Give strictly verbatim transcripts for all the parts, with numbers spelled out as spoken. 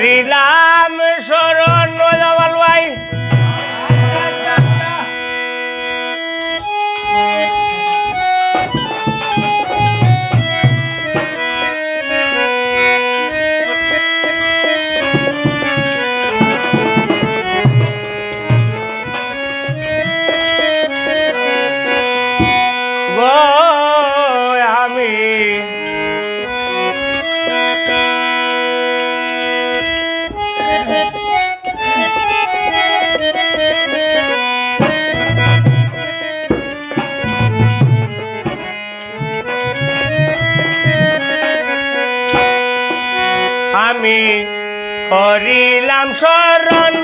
দিলাম শরণ জামাল ভাই। গো আমি আমি করিলাম শরণ।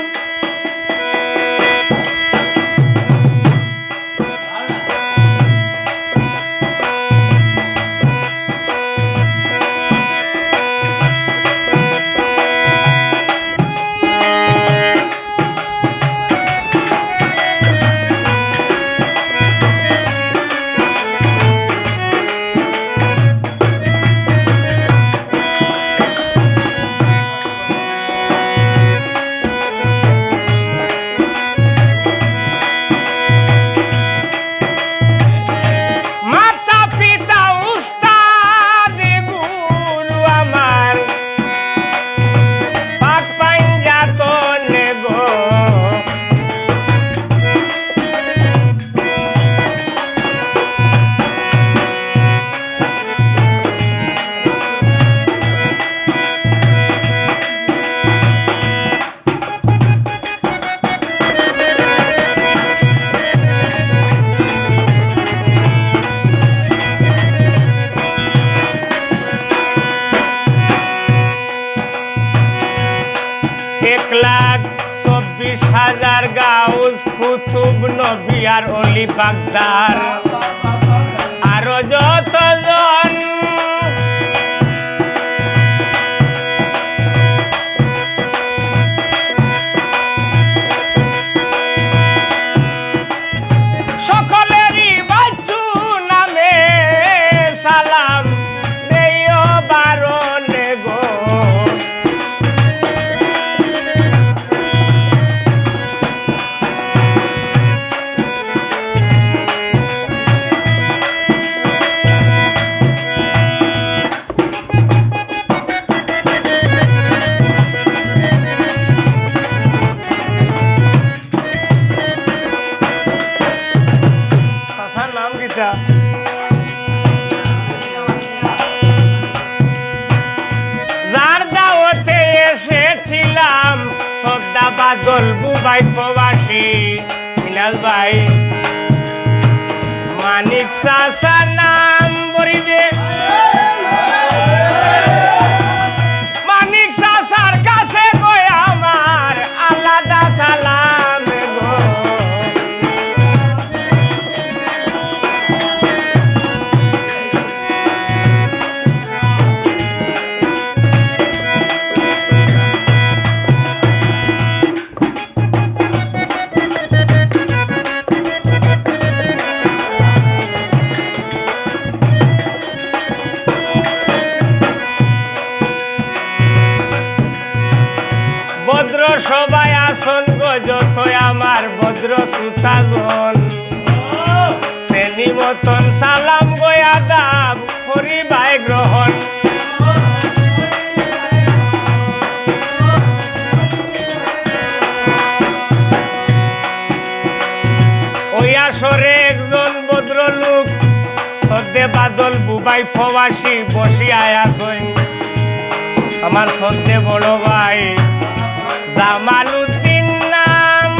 মাতা পিতা উস্তাদ গুরু আমার, পাক পাঞ্জাতন গো। এক লাখ চব্বিশ হাজার গাউস কুতুব নবী আর অলি বাগদার, আরো যতজন সকলেরই বাচ্চু নামে সালাম দেইও বারো নে গো। চাচার নাম কিতা? যার দাওয়াতে এসেছিলাম, শ্রদ্ধা বাদল বুবাই প্রবাসী। মিনাল ভাই, মানিক চাচার নাম বড়ি দে। মানিক চাচার কাছে গো আমার আলাদা সালাম গো। ভদ্র সভায় আসন গো যতই আমার ভদ্র শ্রোতাগণ, শ্রেণী মতন সালাম গো আদাব করিবায় গ্রহণ। ওই আসরে একজন ভদ্রলোক শ্রদ্ধে বাদল বুবাই প্রবাসী বসিয়া আছইন। আমার শ্রদ্ধে বড় ভাই জামালউদ্দিন নাম।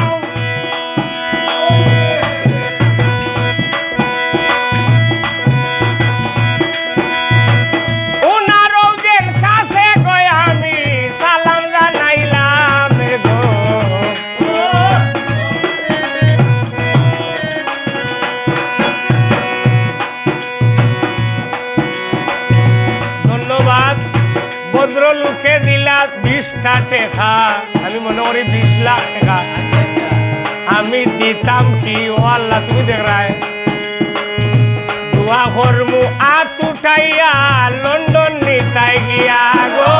উনারও যেন কাছে গো আমি সালাম জানাইলাম গো। ধন্যবাদ। ভদ্রলোকে দিলা বিশটা টেকা, আমি মনে করি বিশ লাখ টেকা। আমি দিতাম কি, ও আল্লাহ, তুমি দেখরায়। দোয়া করমু আত উঠাইয়া লন্ডন নিতায় গিয়া গো।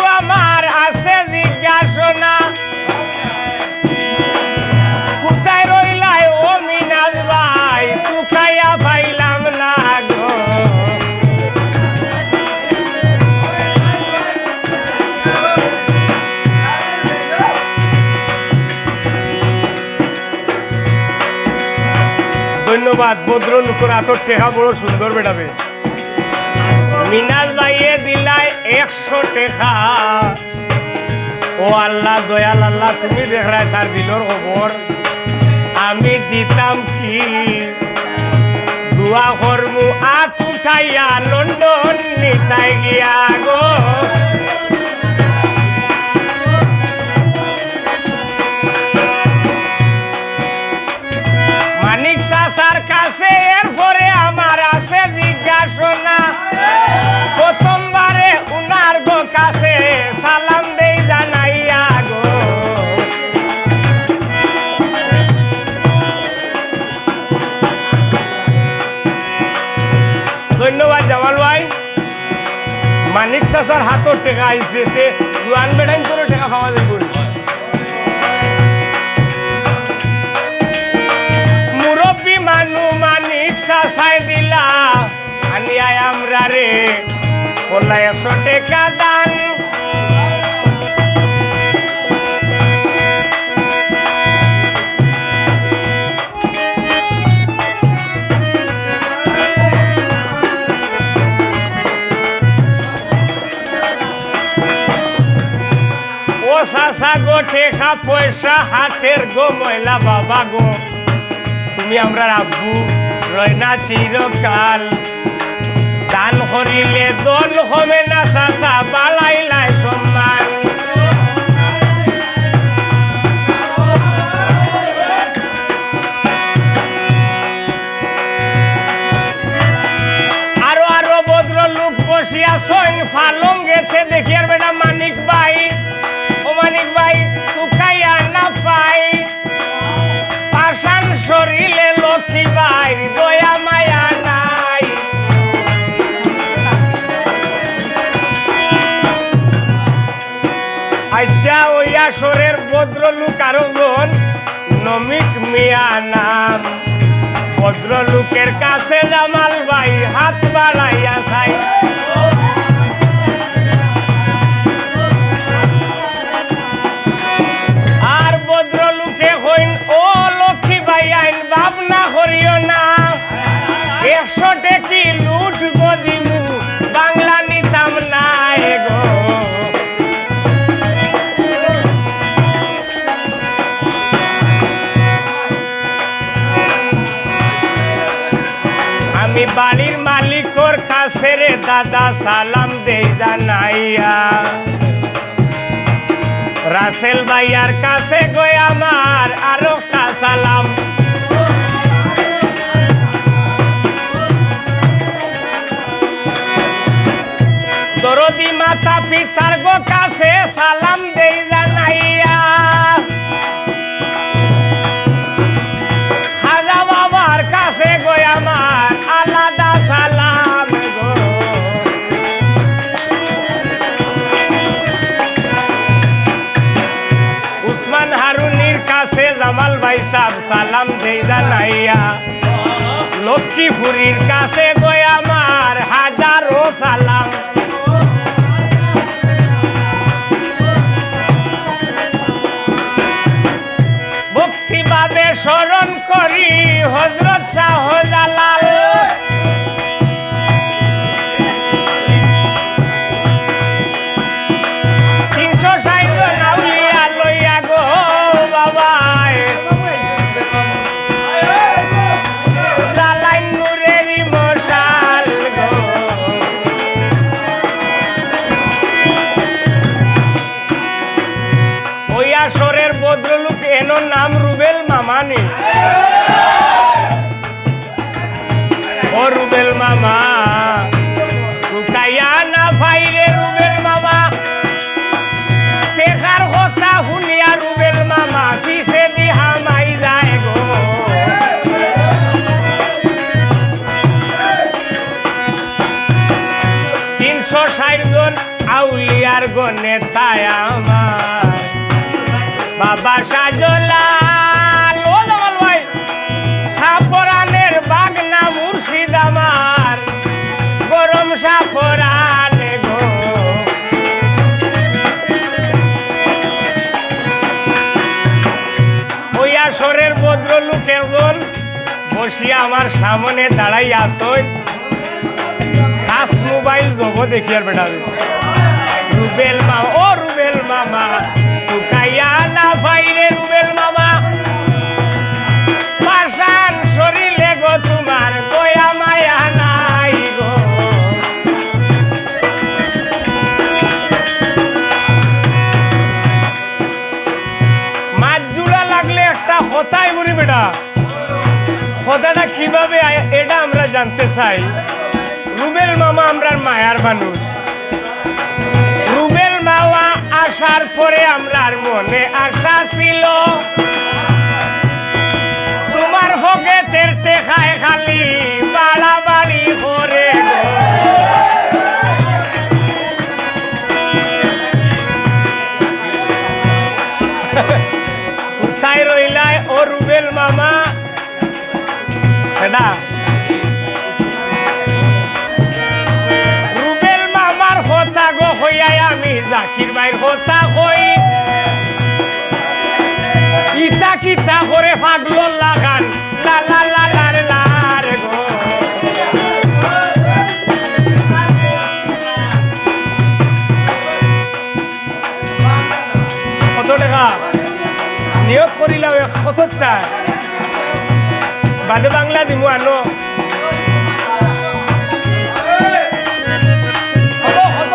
আমার আছে জিজ্ঞাসনা, কোথায় রইলায় ও মিনাজ ভাই, তুকাইয়া পাইলাম না গো। ধন্যবাদ। ভদ্রলোকর আতর টেকা বড় সুন্দর বেটাবে। মিনাজ ভাইয়ে দিলায় একশো টেকা। ও আল্লাহ, দয়াল আল্লাহ, তুমি দেখরায় তার দিলর খবর। আমি দিতাম কি? দোয়া করমু আত উঠাইয়া লন্ডন নিতায় গিয়া গো। মানিক চাচার কাছে এরপরে আমার আছে জিজ্ঞাসনা। প্রথমবারে উনার গো কাছে সালাম দেই জানাইয়া গো। ধন্যবাদ জামাল ভাই। মানিক চাচার হাতর টেকা আইছে, তে জুয়ান বেটাইন তোর টেকা পাওয়া যাইব নি? মুরব্বি মানু মানিক চাচায় দিলা, আনিয়ায় আমরারে করলা একশো টেকা দান। ও চাচা গো, টেকা পয়সা হাতের গো ময়লা বাবা গো, তুমি আমরার আব্বু রয় না চিরকাল। দান করিলে ধন কমে না চাচা, বাড়াইলায় সম্মান। আরো আরো ভদ্রলোক বসিয়া ছইন পালঙ্গেতে দেখিয়ার বেটা মানিক ভাই, ও মানিক ভাই, তুকাইয়া না পাই। পাষাণ শরীরে লক্ষ্মী ভাই, দয়া মায়া নাই। আচ্ছা, ওই আসরের ভদ্রলোক আরো জন, নমিক মিয়া নাম। ভদ্রলোকের কাছে জামাল ভাই হাত বাড়াইয়া চাই। আর ভদ্রলোকে কইন, "ও লক্ষ্মী ভাইয়াইন, ভাবনা করিও না, একশো টেকি লুট গো দিমু, বাংলা নিতাম না এগো।" আমি বাড়ির মালিকর কাছে রে দাদা সালাম দেই জানাইয়া। রাসেল ভাইয়ার কাছে গো আমার আরোটা সালাম। দরদি মাতা পিতার গো কাছে সালাম দেই জানাইয়া। খাজা বাবার কাছে গো আমার আলাদা সালাম গো। উসমান হারুনির কাছে জামাল ভাই সাব সালাম দেই জানাইয়া। লক্ষ্মীপুরীর কাছে গো আমার হাজারো সালাম। ভক্তিভাবে স্মরণ করি হযরত শাহজালাল। তিনশো ষাইট জন আউলিয়া লইয়া গো বাবায়, জালাইন নূরেরই মশাল গো। ওই আসরের ভদ্রলোক এনর নাম রুবেল মামা নি। ও রুবেল মামা, তুকাইয়া না পাইরে রুবেল মামা। টেকার কথা হুনিয়া রুবেল মামা পিছেদি হামাই যায় গো। তিনশো ষাইট জন আউলিয়া আর গো নেতায় আমার বাবা শাহজালাল, ও জামাল ভাই, সাফরানের বাগনা মুর্শিদ আমার, গরম সাফরান গো। ওই আসরের ভদ্রলোক একজন বসিয়া আমার সামনে দাঁড়াই আছইন। কাছ মোবাইল জব দেখিয়ার বেটা আমি। রুবেল মা, ও রুবেল মামা, তুকাইয়া না পাইরে রুবেল মামা। পাষাণ শরীরে গো তুমার দয়া মায়া নাই গো। মাত জুড়া লাগলে একটা কথাই বুড়ি বেটা। কথাটা কিভাবে আয়, এটা আমরা জানতে চাই। রুবেল মামা আমরার মায়ার মানুষ। রুবেল মামা আসার পরে আমরার মনে আশা ছিল, তুমার পকেটের টেকায় খালি বাড়াবাড়ি করে গো। কোথায় রইলায় ও রুবেল মামা? সেটা রুবেল মামার কথা গো কইয়াই আমি জাকির ভাইর কথা কই। ইতা কিতা করে পাগল লাগান, লা লা লা লা রে লা রে গো। কত টেকা? নিয়ত করিলাও এক কত চায়। বাদে বাংলা দিমু আনো। কত, কত?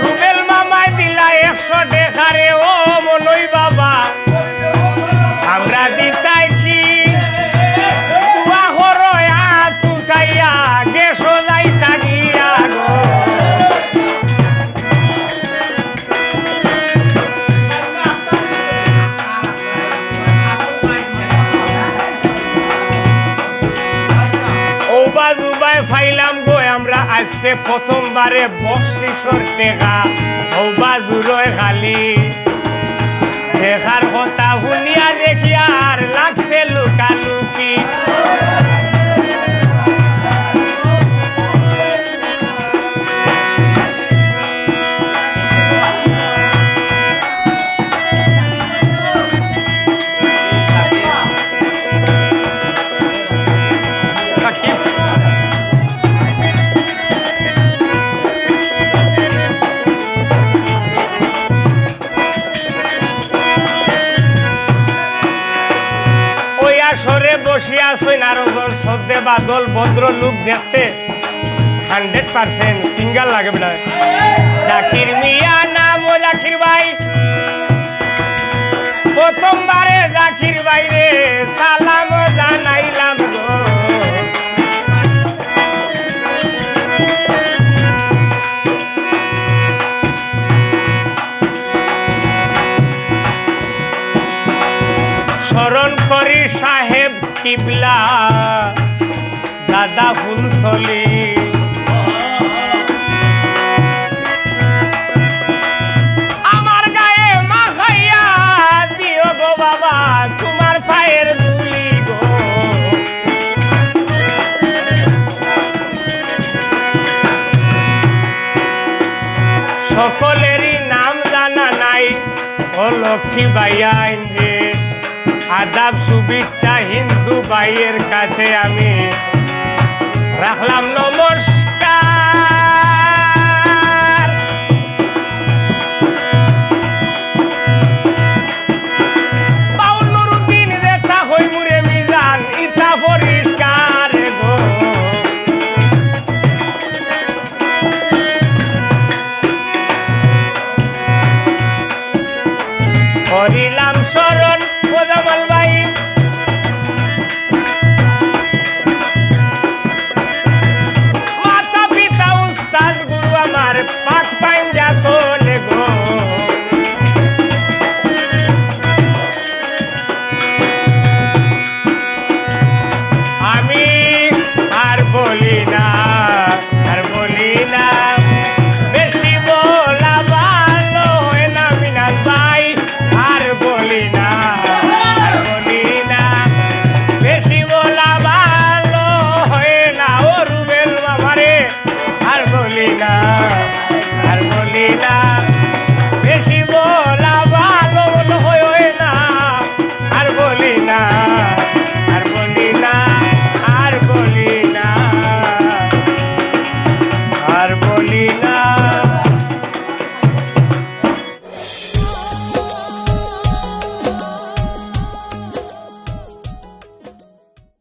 রুবেল মামায় দিলা একশো টেকা রে ও মনই বাবা। আমরা দিতাই কি? দোয়া করো আত উঠাইয়া, গেছো যাইতা গিয়া গো। ও বাজু ভাই পাইলাম গো আমরা আজকে প্রথমবারে বকশিসর টেকা। ও বাজু রয় খালি দেখার কথা হুনিয়া দেখিয়ার লাগছে লুকালুকি। ওই আসরে বসিয়া আছইন আরো জন শ্রদ্ধে বাদল ভদ্রলোক দেখতে। হান্ড্রেড পার্সেন্ট সিঙ্গার লাগে বেটা। জাকির মিয়া নাম ও জাকির ভাই। প্রথমবারে জাকির ভাইরে সালাম জানাইলাম গো। স্মরণ করি সাহেব কিবলা, দাদা ফুলতলি। আমার গায়ে মাখাইয়া দিও গো বাবা, তুমার পায়ের ধুলি গো। সকলেরই নাম জানা নাই, ও লক্ষ্মী ভাইয়াইন রে, আদাব শুভেচ্ছা হিন্দু ভাইয়ের কাছে আমি রাখলাম নমন